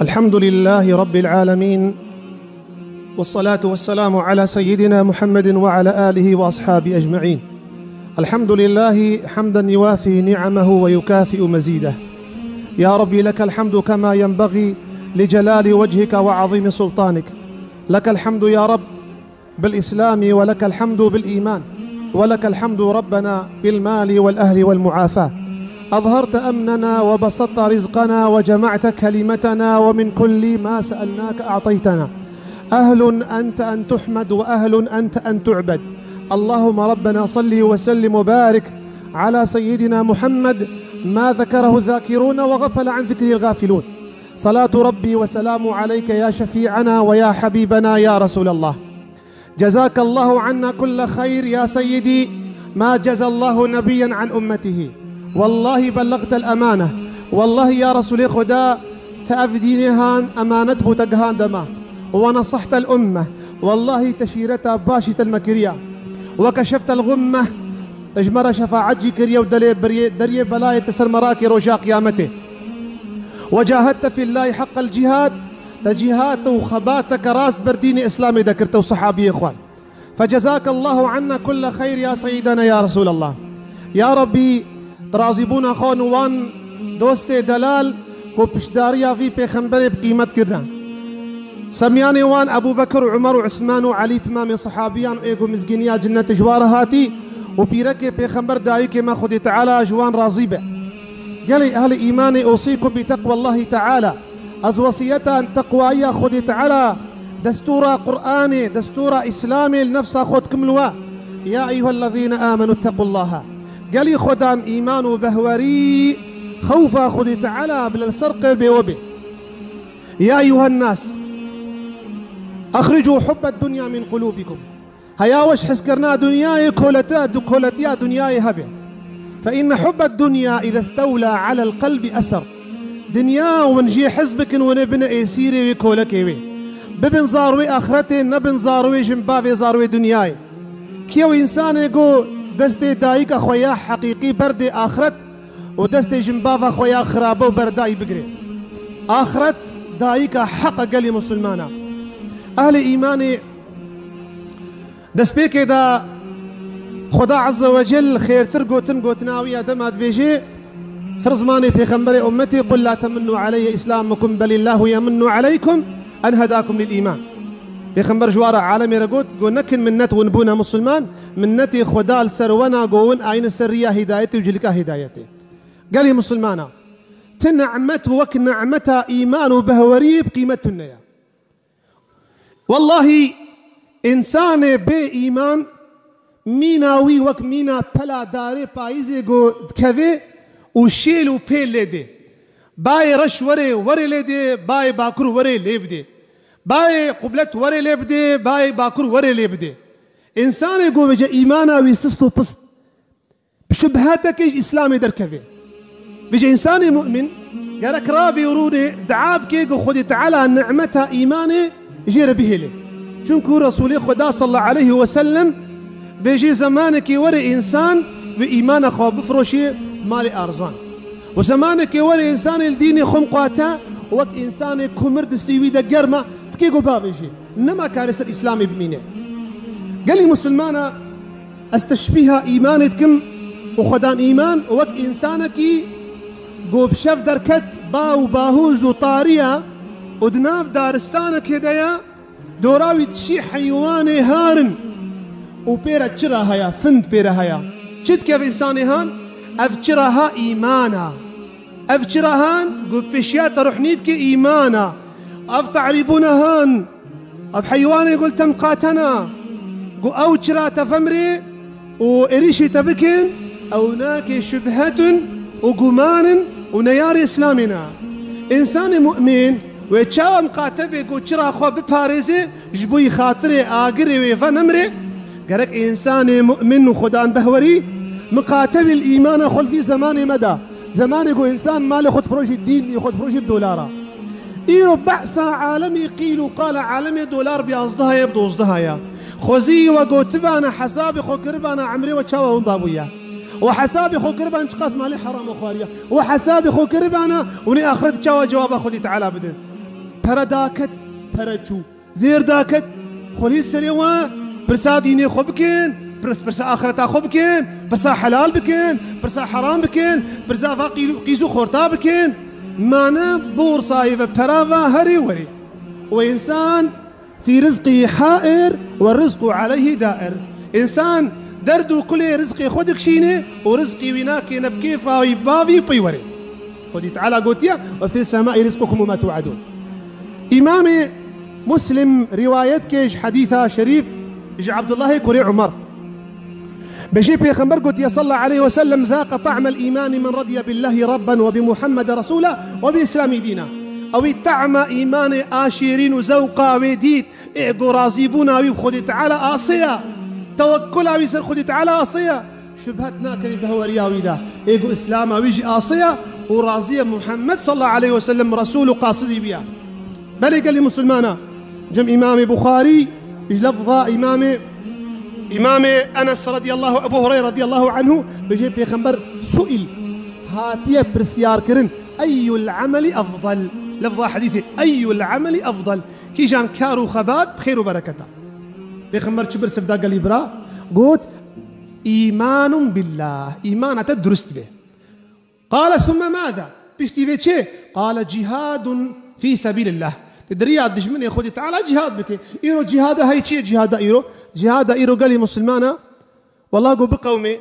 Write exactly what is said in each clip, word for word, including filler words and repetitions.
الحمد لله رب العالمين، والصلاة والسلام على سيدنا محمد وعلى آله وأصحابه أجمعين. الحمد لله حمدا يوافي نعمه ويكافئ مزيده. يا ربي، لك الحمد كما ينبغي لجلال وجهك وعظيم سلطانك. لك الحمد يا رب بالإسلام، ولك الحمد بالإيمان، ولك الحمد ربنا بالمال والأهل والمعافاة. أظهرت أمننا وبسطت رزقنا وجمعت كلمتنا، ومن كل ما سألناك أعطيتنا. أهل أنت أن تحمد وأهل أنت أن تعبد. اللهم ربنا صل وسلم وبارك على سيدنا محمد، ما ذكره الذاكرون وغفل عن ذكره الغافلون. صلاة ربي وسلام عليك يا شفيعنا ويا حبيبنا يا رسول الله. جزاك الله عنا كل خير يا سيدي، ما جزى الله نبيا عن أمته. والله بلغت الأمانة. والله يا رسول خدا، te ev dînê han emanet bû te gihandeme. ونصحت الأمة. والله te şîreta başî te me kiriye. وكشفت الغمة. Te ji me re şefaet jî kiriye û delê beriyê, deriyê belayê te ser me rakê roja qiyametê. وجاهدت في الله حق الجهاد. Te cîhat û xebateke rast ber dînê Îslamê de kir, te û sehabiyê xwe. فجزاك الله عنا كل خير يا سيدنا يا رسول الله. Ya Rabbî, tu razîbûna xwe û wan dostê delal ku piştdariya vî pêxemberê bi qîmet kirine. Semiyanê wan Ebû Bekir, Umer û Usman û Elî, timamên sehabiyan ê ku mizgîniya cinnetê ji wan re hatî û pîrekê pêxember dayikê me Xwedê Teala ji wan razî be. Gelê ehlê îmanê, أوصيكم بتقوى الله تعالى. Ez wesiyeta teqwayiya Xwedê Teala, destûra Qur'anê, destûra Îslamê li nefsa xwe dikim li we. يا أيها الذين آمنوا اتقوا الله. Gelî xwedan îman û behwerî, xewfa Xwedê Teala bi li ser qelbê we bê. يا أيها الناس، أخرجوا حب الدنيا من قلوبكم. Heya weş hizkirina dinyayê kolete, du-, koletiya dinyayê hebe. فإن حب الدنيا إذا استولى على القلب أسر. Dinya win jê hez bikin, win ê bine êsîrê wê, kolekê wê. Bibin zarwê axretê, nebin zarwê jin bavê, zarwê dinyayê. Kî ew însanê ku destê dayika xwe ya heqîqî berdê axret û destê jin bava xwe ya xirabe û berdayî bigire. Axret dayika heq e gelê misilmana. Ehlê îmanê Destpêkê de Xuda Azze ve Cel xêrtir gotin, gotina wî ya dema dibêjê, ser zimanê pêxemberê ummetê, "قل لا تمنوا علي إسلامكم بل الله يمن عليكم أن هداكم للإيمان." Pêxember ji wara alemê re got, got, "Nekin minnet win bûna musulman, minnetê Xuda li ser wena go win ayine ser riya hidayetê û cilika hidayetê." Gelî musulmana, ti ni'met wek ni'meta îman û behweriyê bi qîmet tune ye. Wellahî, însanê bê îman, mîna wî wek mîna pela darê payîzê ku dikeve û şêl û pêl lê dê. Bayê reş were, were lê dê, bayê bakur were lê bidê. Bayê qublet were lê bidê, bayê bakur were lê bidê. Însanê ku vêce îmana wî sist û pist, bi şubhetekê ji Îslamê derkeve. Vêce însanê mu'min gerek rabê û rûnê dua bike ku Xwedê Teala nimeta îmanê jê re bihêle. Çunku Resûlê Xweda sallallahu aleyhi ve sellem bêjê, zemanekê were însan wê îmana xwe bifroşê malê arzan. Û zemanekê were însanê li dînê xwe miqate, wek însanê kumir distî wî de germa, tikê ku bavêjê, nema karê ser Îslamê bimîne. Gelî musulmana, Ez teşbîha îmanê dikim û xwedan îman wek însanekî ku bi şev derket, ba û bahûz û tariya û di nav daristanekê de ye, dora wî dişî heywanê har in û pê re çira heye, find pê re heye. Çi dike ev însanê han? Ev çira ha îman a. Ev çira han ku pêşiya te ruhnî dike îman a. Ev tarîbûna han, ev heywanê ku li te miqatena, ku ew çira te vemrê û êrîşê te bikin, ew nake şubhet in û guman in û neyarê Îslamê ne. Însanê mu'min wê çawa miqate be ku çira xwe biparêze, ji bo yî xatirê agirê wê venemre? Gerek însanê mu'min û xwedan behwerî miqate be li îmana xwe li vî zemanê me de. Zemanê ku însan malê xwe difiroşî, dînê xwe difiroşî bi dolara. Îro behsa alemê qîl û qala alemê dolar bi yanzdeh ye, bi dozdeh ye. Xwezî we gotibana, hesabê xwe kiribana, emrê we çawa winda bûye? We hesabê xwe kiribana çiqas malê herama xwariye? We hesabê xwe kiribana û nê axret çawa cewaba Xwedê Teala bidin? Pere daket, pere çû. Zêr daket, xwelî serê we, pirsa dînê xwe bikin, pirs-, pirsa axireta xwe bikin, pirsa helal bikin, pirsa heram bikin, pirsa va qîl-, qîz û xorta bikin. Mane borsayê ve pera va herê werê. Û însan fî rizqî hair we rizqu aleyhî dair. Însan derd û kulê rizqê xwe dikişîne û rizqî wî nakêne bi kêfa wî bavî pey werê. Xwedî Teala gotiye, "Ve fî semai rizqukum ve ma tu'adun." Îmamê Muslim rîwayet ke ji hedîsa şerîf ji Abdullahê kurê Umar. Bêjê Pêxember gotiye sallallahu aleyhi ve sellem, "Zâqe ta'mel îmani men radiye billahi rabben ve bi Muhammeden resûla ve bi islami dîna." Ewî ta'ma îmanê a şêrîn û zewqa wê dît, ê go razîbûna wî bi Xwedê Teala aseya, tewekkula wî ser Xwedê Teala aseya. Şubhet nakevî behweriya wî de. Ê ku Îslama wî jî aseya û razî ye Muhammed sallallahu aleyhi ve sellem Resul û qasidî bîya. Belê gelî Musulmana. Cem Îmamê Buxarî ji lefza Îmamê, Îmamê Enes radiyallahu, Ebu Hureyre radiyallahu anhu bêjê Pêxember suil, hatiye pirsyar kirin, "Eyyul ameli efdal?" Lefza hedîsê, "Eyyul ameli efdal?" Kîjan kar û xebat bi xêr û bereketa? Pêxember çi bersiv da gelî bira? Got, "Îmanun billah." Îmana te durust be. Qale, "Thumme mâza?" Piştî vê çi? Qale, "Cihadun fî sebîlillah." Te di riya dijminê Xwedê Teala cihad bike. Îro cihada hey çi ye cihada îro? Cihada îro gelî Musulmana, wela go biqewmê,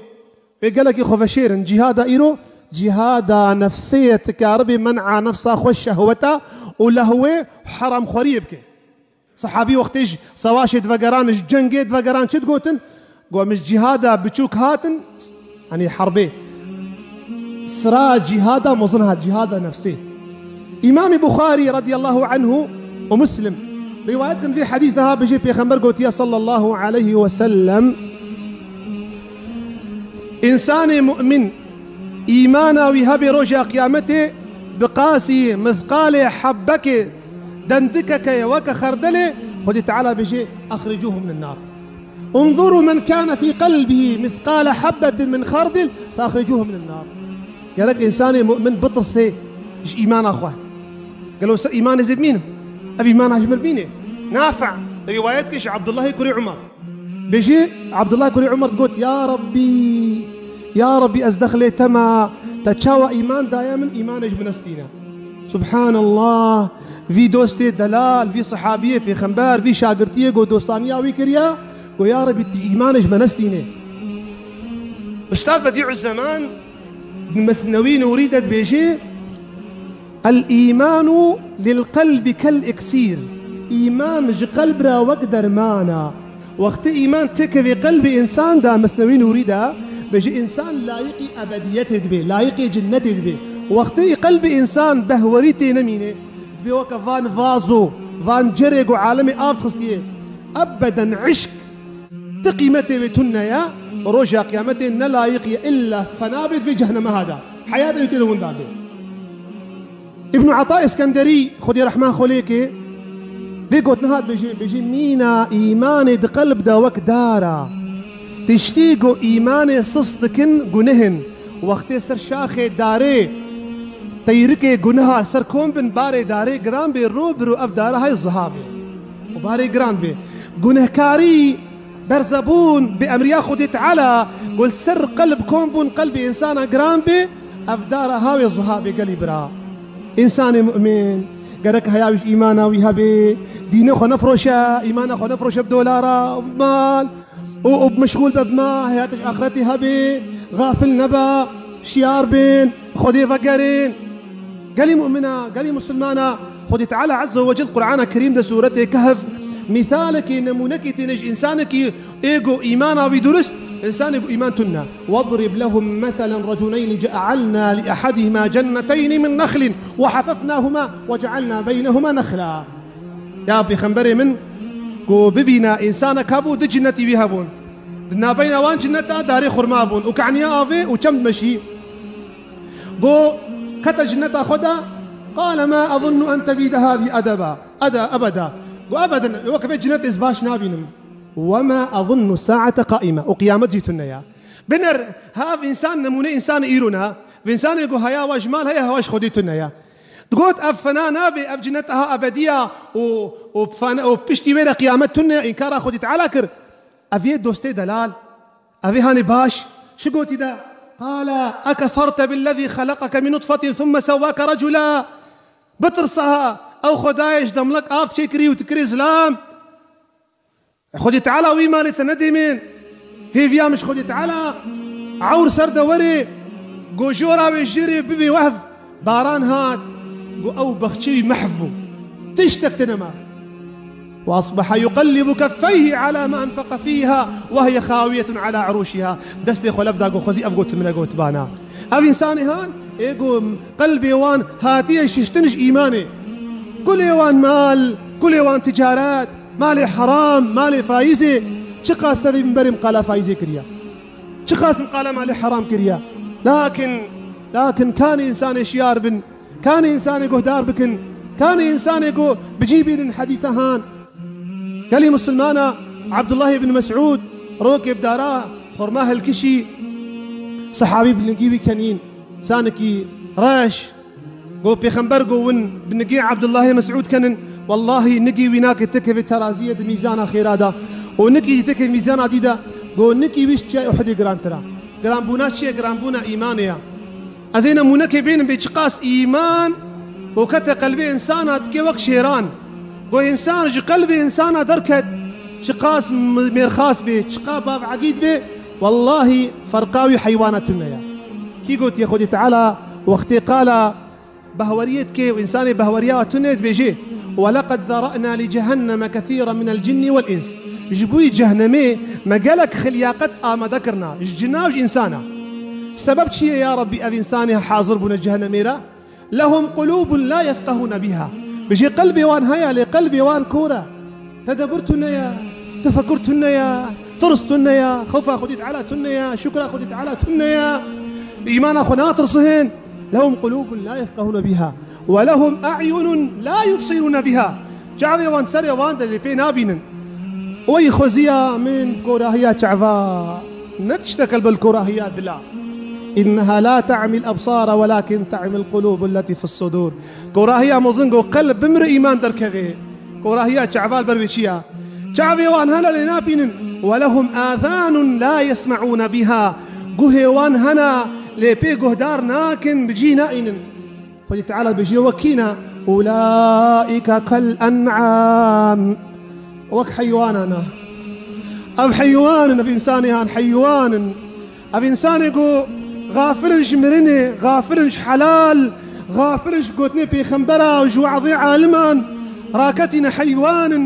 wê gelekî xwe veşêrin. Cihada îro, cihada nefsê ye, ti karibê men'a nefsa xwe şehweta û lehwê û heramxweriyê bike. Sehabî wextê ji sewaşê divegeran, ji cengê divegeran çi digotin? Got, "Em ji cîhada biçûk hatin, yanî herbê. Sira cîhada mezin hat, cîhada nefsê." Îmamê Buxarî radiyallahu anhu û Muslim rîwayet dikin vê hedîs de ha bêjê Pêxember gotiye sallallahu aleyhi ve sellem, Însanê mu'min îmana wî hebe roja qiyametê bi qasî mithqalê hebbekê dendikeke ye weke xerdelê, Xwedê Teala bêje, "Axricûhum minin nar." "Unzuru men kâne fî qelbihî mithqale hebbetin min xerdil, feaxricûhum minin nar." Gerek însanê mu'min bitirse ji îmana xwe. Gelo se îmanê zê bimînim? Ev îmana ji min bimîne? Nafi' rîwayet kir ji Abdullahê kurê Umar. Bêjî, Abdullah kurê Umar digot, "Ya Rabbî, ya Rabbî, ez dexlê te ma, te çawa îman daye min, îmanê ji min nestîne." Subhanallah, vî dostê delal, vî sehabiyê pêxember, vî şagirtiyê ku dostaniya wî kiriye, ku, "Ya Rabbî, tu îmanê ji me nestîne." Ustaz Bedî'uzzeman di Mesnewî Nûrî de dibêje, "El-îmanu lil-qelbi kel-iksîr." Îman ji qelb re wek derman e. Wextê îman têkevê qelbê însan de, Mesnewî Nûrî de, bêje însan layiqî ebediyetê dibe, layiqê cinnetê dibe. Wextê qelbê însan behwerî tê nemîne, dibe weke van vazo, van cerê ku alemê av dixistiye. Ebeden îşq ti qîmetê wê tune ye, roja qiyametê ne layiq ye, illa fena bê, divê cehnemê hada. Heyatê wê tê de winda bê. Îbn Ata Îskenderî, Xwedê rehma xwe lê ke, vê gotina hat bêje, bêje, "Mîna îmanê di qelb de wek dar a. Tiştî ku îmanê sist dikin, guneh in. Wextê ser şaxê darê, teyrikê guneha ser kom bin, barê darê giran bê, ro bi ro ev dara hay ziha bê. Û barê giran bê. Gunehkarî berzebûn bi emriya Xwedê Teala, ku li ser qelb kom bûn, qelbê însana giran bê, ev dara hawê ziha bê gelî bira." Însanê mu'min gerek heya wî ji îmana wî hebê, dînê xwe nefroşe, îmana xwe nefroşe bi dolara, bi mal û, û meşxûl be bi ma, heyatê ji axretê hebê, xafil nebe, şiyar bên, Xwedê vegerin. Gelî mu'mina, gelî musulmana, Xwedê Teala Azze ve Cel Qur'ana Kerîm de Sûretê Kehf mîsalekî, nemûnekî têne ji însanekî ê ku îmana wî durist, însanê ku îman tune. "Wadrib lehum meselen reculeyni ce'alna li ehadihima cenneteyni min nexlin ve hafafnahuma ve ce'alna beynehuma nexla." Ya Pêxemberê min, ku bibîne însanek hebû, du cinnetî wî hebûn. Di navbeyna wan cinneta darê xurma bûn û keniya avê û çem dimeşî. Go kete cinneta xwe de, "Qale ma ezunnu en tebîde hadî edeba, eda, ebeda." Go, "Ebeden, weke vê cinnetê ez baş nabînim." "Ve ma ezunnu saete qaîme." Û qiyamet jî tune ya. Biner, ha ev însan nemûne însanê îro ne. Ev însanê go heya wa ji mal heye, hewa ji Xwedê tune ya. Digot, ev fena nabe, ev cinnet aha ebediya û, û fena, û piştî wê de qiyamet tune, înkara Xwedî Teala kir. Ev yê dostê delal. Ev ê hanê baş. Çi gotî de? Qala ekeferte billezî xelekeke min nutfetin thumme sewwake recula. Bitirsa ha, ew Xwedayê ji demlek av çêkirî û ti kirî zilam. Xwedî Teala wî malê te nedê min. Hêviya min ji Xwedî Teala ewr ser de werê, go jora wê jêrê bibê wehv. Baran hat, go ew bexçê wî mehv bû. Tiştek tê nema. Ve asbeha yuqellibu keffeyhi ala ma enfeqe fîha ve hiye xawiyetun ala uruşiha. Destê xwe lev da, go xwezî ev got min e, got bana. Ev însanê han, ê go qelbê wan hatiye şiştin ji îmanê. Kulê wan mal, kulê wan ticaret, malê heram, malê faîzê. Çiqas serê min berê min qala faîzê kiriye. Çiqas min qala malê heram kiriye. Lakin, lakin kanê însanê şiyar bin, kanê însanê guhdar bikin, kanê însanê ku bi cî bînin hedîsa han. Gelî misilmana Abdullah ibn Mes'ud rokê bi dara xurma hilkişî, sehabî bi nigî wî kenîn, sanikî reş, go pêxember go win bi nigê Abdullahê Mes'ud kenin, wallahî nigî wî nake tikevê teraziyê di mîzana xêra de û nigî jî tikevê mîzana dî de, go nigî wî ji çiyayê Uhudê girantir e. Giranbûna çi ye? Giranbûna îmanê ye. Ez ê nemûnekê bênim bê çiqas îman û kete qelbê însana dike wek şêran. Go însan ji qelbê însana derket, çiqas m-, mêrxas bê, çiqa bav egîd bê, wallahî ferqa wî heywana tune ye. Kî gotiye? Xwedî Teala wextê qala behweriyê dike û însanê behweriya tune dibêje, "Weleqed zera'na li cehenneme kethîran minel cinni wel ins." Ji bo wî cehennemê me gelek xilyaket amade kirina, ji cina û ji însana. Sebeb çi ye ya Rabbî ev însanê hazir bûne cehennemê re? "Lehum qulûbun la yefqehûne biha." Bijê qelbê wan heye, lê qelbê wan kor e. Tedebur tune ye, tefekur tune ye, tirs tune ye, xewfa Xwedî Teala tune ye, şukra Xwedî Teala tune ye. Îmana xwe natirsin. "Lehum qulûbun la yefqehûne biha. Ve lehum e'yunun la yubsirûne biha." Çavê wan serê wan de lê pê nabînin. Wey xweziya min korahiya çava. Ne tiştek e li ber korahiya dila. "Inneha la ta'mil absara welakin ta'mil qulûbu lletî fis sudûr." Korahiya mezin go qelb bimire îman derkeve. Korahiya çava li ber wê çi ya? Çavê wan hene lê nabînin. "Welehum âzânun lâ yesme'ûne bihâ." Guhê wan hene lê pê guhdar nakin, bi cî naînin. Xwedî Teala dibêje wek kî ne? "Ulâike kel en'am." Wek heywanan e. Ev heywan in, ev însanê han heywan in. Ev însanê ku xafil in ji mirinê, xafil in ji helal, xafil in ji gotinê pêxembera û ji we'zê aliman, raketîne heywan in.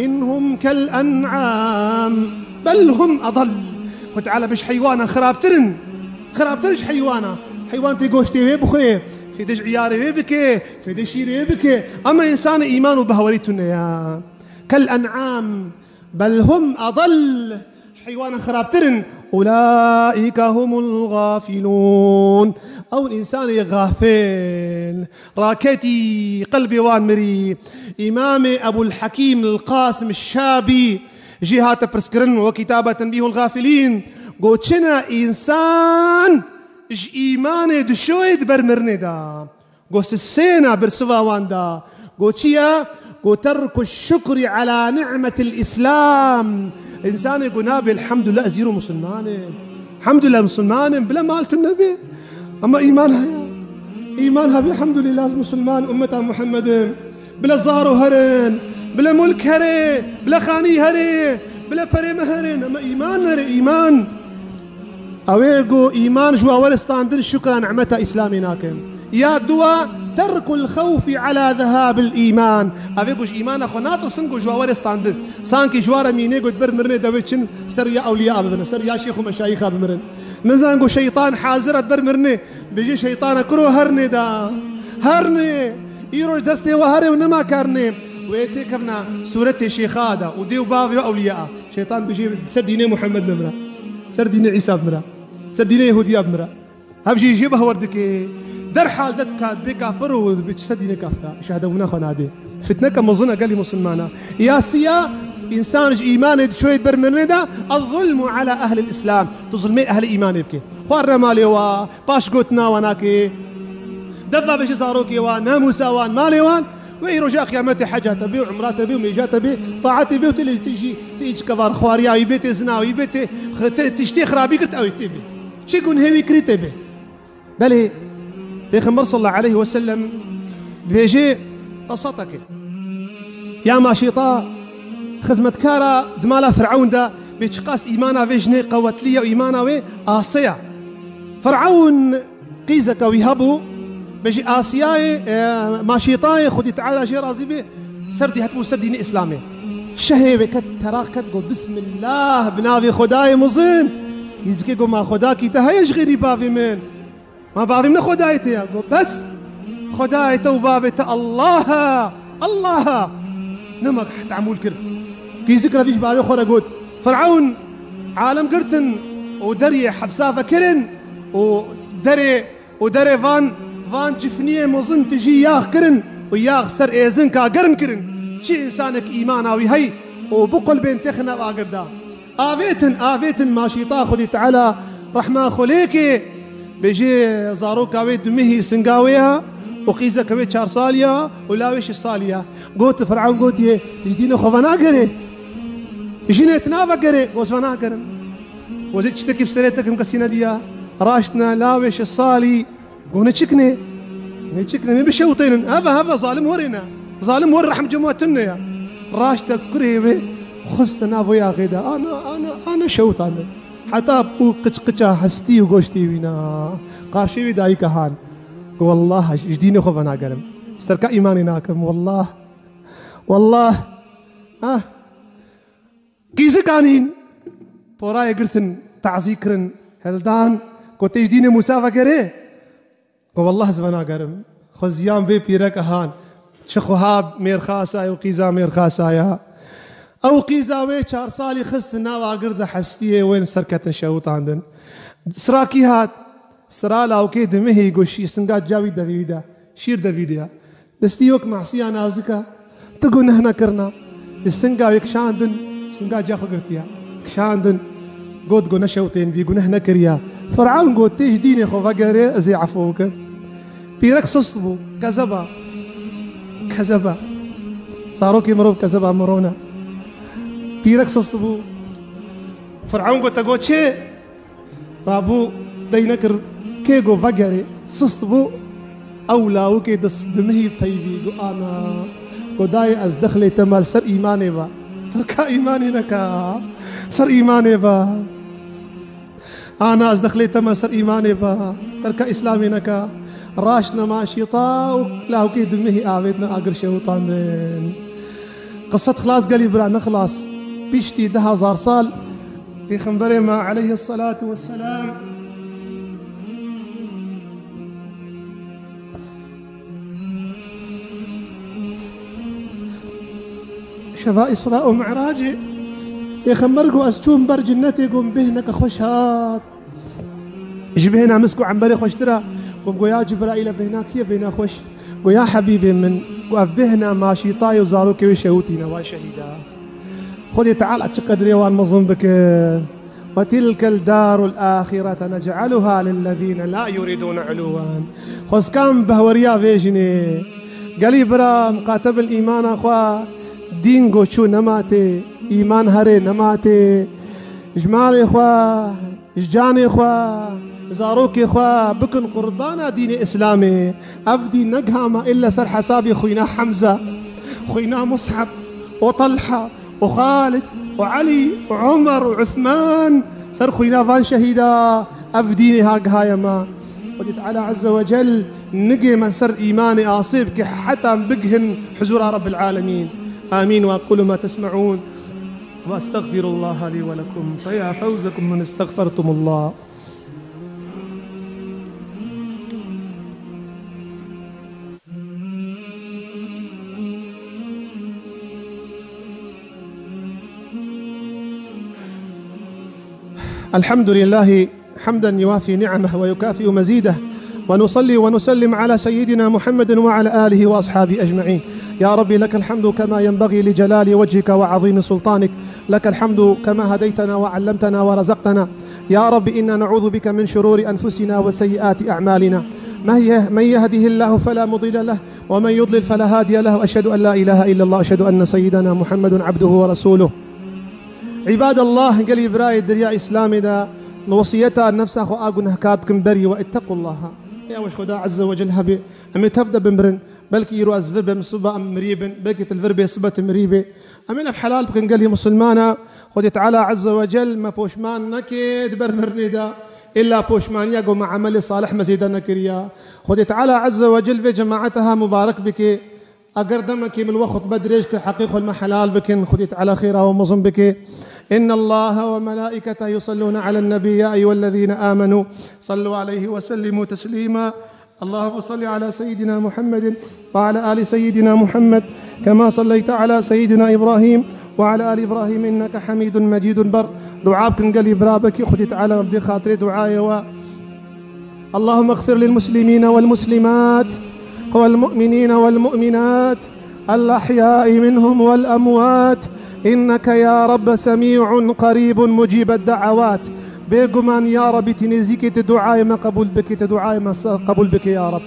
"Inhum kel en'am, bel hum edal." Xwedî Teala bêje heywanan xirabtir in. Xirabtir in ji heywana. Heywan tê goştê wê bixwe, fêdê ji îyarê wê bike, fêdê şîrê wê bike. Ama însanê îman û behwerî tune ya. "Kel en'am, bel hum edal." Ji heywanan xirabtir in. "Ulâike humul gafilûn." Ew însanê xafil. Raketî, qelbê wan mirî. Îmamê Ebul Hekîm el Qasim Şabî jê hate pirskirin, we kitaba Tenbîhul Gafilîn, got, çine însan ji îmanê dişoyê di ber mirinê de. Go sisêna birsiva wan da. Go çi ya? Go terku şukrî ala ni'metil Îslam. Însanê go nabê, elhamdulillah, ez îro musulman im. Elhamdulillah, musulman im. Bila mal tune be. Ama îman heye. Îman hebe, elhamdulillah, ez musulman, ummeta Muhammed im. Bila zaro herin, bila mulk here, bila xanî here, bila perê me herin. Ama îman nere, îman. Ew ê ku îman ji we were standin, şukra nimeta Îslamê nakin. Ya dua, terkul xewfî ala zehabil îman. Ew ê ku ji îmana xwe natirsin, ku ji we were standin. Sankî ji we re mînê ku di ber mirinê de wê çin ser ya ewliya bimirin, ser ya şêx û meşayîxa bimirin. Nizanin ku şeytan hazir e di ber mirinê, bêje şeytana kuro hernê da. Hernê. Îro ji destê we here û nema karnê. Wê têkevna sûretê şêxa da û dê û bavê we ewliya. Şeytan bêje ser dînê Muhammed bimira. Ser dînê Îsa bimira. Ser dînê Yehûdiya bimira. Hev jî jê behwer dike. Derhal de dikat bê kafir û bi ser dînê kafira. Şehadebûna xwe nadê. Fitneke mezin e gelî musulmana. Ya siya, însan ji îmanê dişoyê di ber mirinê de, ez-zulmu ala ehlil Îslam. Tu zulmê ehlê îmanê bike. Xwarina malê wa, paşgotina wa nake. Defa bêje zarokê wan, namûsa wan, malê wan, wê îroja qiyametê heca te bê û umra te bê û mêja te bê, taetê bê û tu lê tu jî, tu îçkevar xwariya wî bê, tê zina wî bê, tê, tê tiştê xirabî girt ew ê tê bê. Çi gunhê wî kirî tê bê. Belê, Pêxember sallallahu aleyhi ve sellem dibêje qesateke. Ya maşîta xizmetkara di mala Firavun de bê çiqas îmana vê jinê qewetliye û îmana wê aseya. Firavun qîzeke wî hebû, bêjî Asiyayê, e, maşîtayê Xwedî Teala jê razî bê, ser dî, hatibû ser dînê Îslamê. Şehê wê ket, teraq ket, got, "Bismillah, bi navê Xwedayê mezin." Qîzikê got, "Ma Xwedakî te heye ji xêrî bavê min? Ma bavê min ne Xwedayê te ye?" Got, "Bes, Xwedayê te û bavê te Allah e, Allah e. Nema tehemûl kir." Qîzik re vî ji bavê xwe re got, "Firavun alem girtin û deriyê hepsa vekirin û derê û derê van, van cifniyê mezin tijî yax kirin û yax ser êzinka germ kirin. Çi însanek îmana wî hey û biqulbên têxine agir de. Avêtin, avêtin maşîta Xwedî Teala rehma xwe lê ke." Bêjê zaroka wê du mehî singa wê ya û qîzeke wê çar salî ya û lawê şeş salî ya. Got, Firavun gotiye, "Tu ji dînê xwe venagerê? Jinê tu navegerê?" Got, "Venagerim." Got, "Zê tiştekî bi serê te kim kesî nediya." Raştine lawê şeş salî. Got, "Ne çiknê? Ne çiknê? Ne bişewtênin. Heve, heve zalim werê ne. Zalim wer rehm cema tune ya." Raşte kurê wê xiste nav wê axê de. Ana, ana, ana şewtandin. Heta bû qiç qiça hestî û goştî wîna. Qarşî wî dayika han. Got, "Wallah, ji dînê xwe venagerim. Sterka îmanê nakim. Wallah. Wallah." Ah. Qîzik anîn, porayê girtin, tazî kirin, hildan, got, "Tê ji dînê Mûsa vegerê?" Got, "Wallah ez venagerim." Xweziyan vê pîrek ahan, çi xweha mêrxasa ye û qîza mêrxasa ye. Ew qîza wê çar salî xistin nav agir de hestiyê wê li ser ketin şewitandin. Sirakî hat, sira lawkê dimihî got, "Şî singa cawî devî wî de, şîr devî de ya." Destî wek masiya nazika, tu guneh nekirina. Li singa wê kişandin, singa ca xwe girtiya. Kişandin, got, "Guneh şewtên vî, guneh nekiriya." Firavun got, "Tê ji dînê xwe vegerê, ez ê efû bikim." Pîrek sist bû, kezeba. Kezeba. Zarokê mirov kezeba mirov ne. Pîrek sist bû. Firavun got, "Te got çê?" Rabû dey nekir, kê got vegerê, sist bû, ew lawikê di s-, di mihî peyvî got, "Ana, got dayê ez dixlê te me li ser îmanê be." Terka îmanê neka, ser îmanê be. "Ana, ez dixlê te me ser îmanê be." Terka îslamê neka. Raştine maşîta û lawikê di mihî avêtine agir şewitandin. Qisset xilas gelî bira, ne xilas. Piştî du hezar sal Pêxemberê me aleyhisselatu vesselam şeva Îsra û Mi'racê, Pêxember got, "Ez çûm ber cinnetê, got, bêhneke xweş hat. Ji bêhna misk û emberê xweştir e." Got, "Go ya Cibraîl e, bêhna kî ye, bêhna xweş?" Go, "Ya Hebîbê min, go ev bêhna maşîtayê û zarokê wê şewitîne, wan şehîda." Xwedê Teala çi qedrê wan mezin bike. "وتلك الدار الآخرة نجعلها للذين لا يريدون علوا." Xwezkan behweriya vê jinê. Gelî bira, miqate bin îmana xwe, dîn go çû nema tê, îman herê nema tê. Ji malê xwe, ji canê xwe, zarokê xwe bikin qurbana dînê Îslamê. Ev dîn negiha me îlle ser hesabê xwîna Hemze, xwîna Musheb û Telha û Xalid û Elî û Omer û Uthman, ser xwîna van şehîda ev dînê ha gihaye me. Xwedê Teala Azze ve Cel nigê me ser îmanê asê bike heta em bigihin huzura Rabbil Alemîn. Amîn. وأقول ما تسمعون وأستغفر الله لي ولكم فيا فوزكم من استغفرتم الله. الحمد لله حمدا يوافي نعمه ويكافئ مزيده، ونصلي ونسلم على سيدنا محمد وعلى آله وأصحابه أجمعين. يا رب، لك الحمد كما ينبغي لجلال وجهك وعظيم سلطانك. لك الحمد كما هديتنا وعلمتنا ورزقتنا. يا رب، إنا نعوذ بك من شرور أنفسنا وسيئات أعمالنا. من يه-، من يهده الله فلا مضل له، ومن يضلل فلا هادي له. أشهد أن لا إله إلا الله، أشهد أن سيدنا محمدا عبده ورسوله. عباد الله، gelî birayê derya Îslamê de, min wesiyeta nefsa xwe a gunehkar dikim berî we, اتقوا الله. Ya weş Xuda Azze ve Cel hebê, em ê tev de bimirin. Belkî îro ez vir bim, siba em mirî bin. Belkî tu li vir bê, siba tu mirî bê. Em ê ev helal bikin gelî misilmana. Xwedê Teala Azze ve Cel me poşman neke di ber mirinê de. Îlla poşmaniya ku me emelê salih me zêde nekiriya. Xwedê Teala Azze ve Cel vê cemaeta ha mubarek bike. Eger demekê min li we xutbe dirêj kir, heqê xwe li me helal bikin. Xwedê Teala xêra we mezin bike. إن الله وملائكته يصلون على النبي، يا أيها الذين آمنوا صلوا عليه وسلموا تسليما. اللهم صل على سيدنا محمد وعلى آل سيدنا محمد كما صليت على سيدنا إبراهيم وعلى آل إبراهيم إنك حميد مجيد. Ber dua bikin gelî bira, belkî Xwedê Teala bidê xatirê duayê we. اللهم اغفر للمسلمين والمسلمات والمؤمنين والمؤمنات الأحياء منهم والأموات إنك يا رب سميع قريب مجيب الدعوات. Bêguman ya Rebî, tu nêzîkî, tu duayê me qebûl bikî, tu duayê me se-, qebûl bikî ya Reb.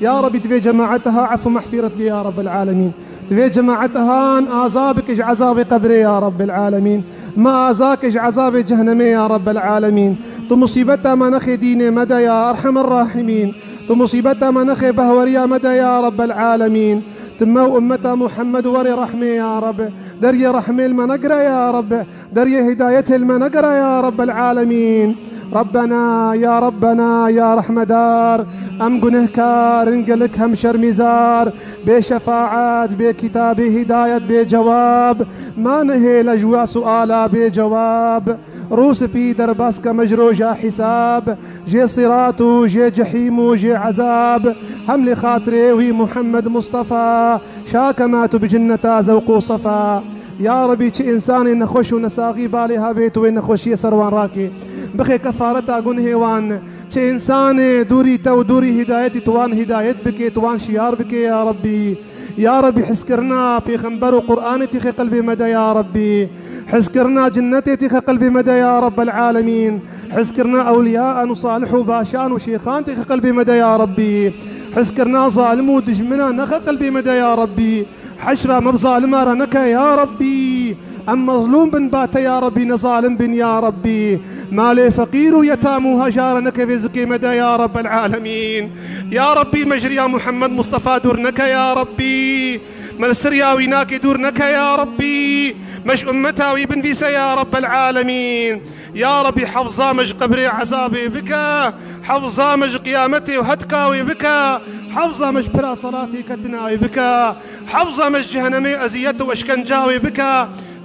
Ya Rebî, tu vê cemaeta ha efû mexfîret bê ya Rebbel Alemîn. Tu vê cemaeta han aza bike ji ezabê qebrê ya Rebbel Alemîn. Me aza ke ji ezabê cehennemê ya Rebbel Alemîn. Tu musîbeta me nexê dînê me de ya Erhemer Rahimîn. Tu musîbeta me nexê behweriya me de ya Rebbel Alemîn. Tu me û ummeta Muhammed werê rehmê ya Reb. Deriyê rehmê li me negire ya Reb. Deriyê hidayetê li me negere ya Rebbel Alemîn. Rebbena, ya Rebbena, ya Rehmedar, em gunehkar in gelek hem şermîzar, bê şefaet, bê kitabê hidayet, bê cewab, ma nehêle ji we suala bê cewab. Rû spî derbas ke me ji roja hîsab, jê sirat û jê cehîm û jê ezab, hem li xatirê wî Muhammed Mustafa, şa ke me tu bi cinneta zewq û sefa. Ya Rebî, çi însanê nexweş û nesaxî balê hebê, tu wê nexweşiyê ser wan rakê. Bixê kefareta gunhê wan. Çi însanê dûrî te û dûrî hidayetî, tu wan hidayet bikê, tu wan şiyar bikê ya Rebî. Ya Rebî, hizkirina pêxember û Qur'anê tîxê qelbê me de ya Rebî. Hizkirina cinnetê tîxê qelbê me de ya Rebbel Alemîn. Hizkirina ewliyan û salih û başan û şêxan tîxê qelbê me de ya Rebî. Hizkirina zalim û dijmina nexe qelbê me de ya Rebî. Heşra me bi zalima re neke ya Rebbî. Em mezlûm bin ba te ya Rebbî, ne zalim bin ya Rebbî. Malê feqîr û yetam û heja re neke vê zikê me de ya Rebbel Alemîn. Ya Rebbî, me ji riya Muhammed Mustafa dûr neke ya Rebbî. Me li siriya wî nakê dûr neke ya Rebbî. Me ji ummeta wî binvîse ya Rebbel Alemîn. Ya Rebî, hefza me ji qebrê ezabê bike, hefza me ji qiyametê û hetka wê bike, hefza me ji pira selatê ketina wê bike, hefza me ji cehenemê eziyet û eşkenca wê bike.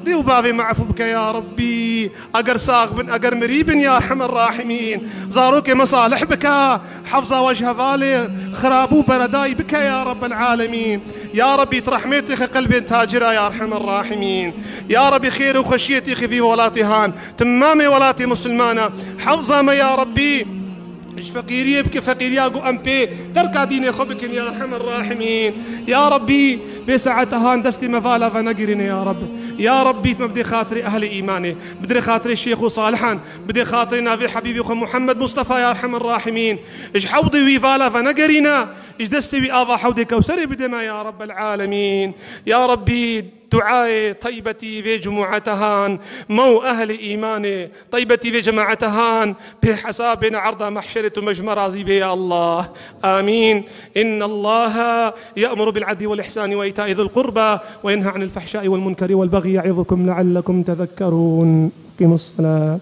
Dê û bavê me efû bike ya Rebbî. Eger sax bin, eger mirî bin ya Erhemer Rahimîn. Zarokê me salih bike, hefza we ji hevalê xirabû beredayî bike ya Rebbel Alemîn. Ya Rebî, tu rehmê têxe qelbên tacira ya Erhemer Rahimîn. Ya Rebî, xêr û xweşiyê têxe vî welatê han. Timamê welatê misilmana, hefza me ya Rebbî, ji feqîriyê bike feqîriya ku em pê terka dînê xwe bikin ya Erhemer Rahimîn. Ya Rebbî, vê saeta han destê me vala venegirîne ya Reb. Ya Rebbî, me bidê xatirê ehlê îmanê, bidê xatirê şêx û salihan, bidê xatirê navê Hebîbê xwe Muhammed Mustafa ya Erhemer Rahimîn. Ji hewdê wî vala venegerîne, ji destê wî ava hewdê Kewserê bide me ya Rebbel Alemîn. Ya Rebbî, duayê teybetî vê cumûeta han, me û ehlê îmanê, teybetî vê cemaeta han, pê hesabê ne erda mehşerê tu me ji me razî bê ya Allah. Amîn. إن الله يأمر بالعدل والإحسان وإيتاء ذي القربى وينهى عن الفحشاء والمنكر والبغي يعظكم لعلكم تذكرون. أقيموا الصلاة.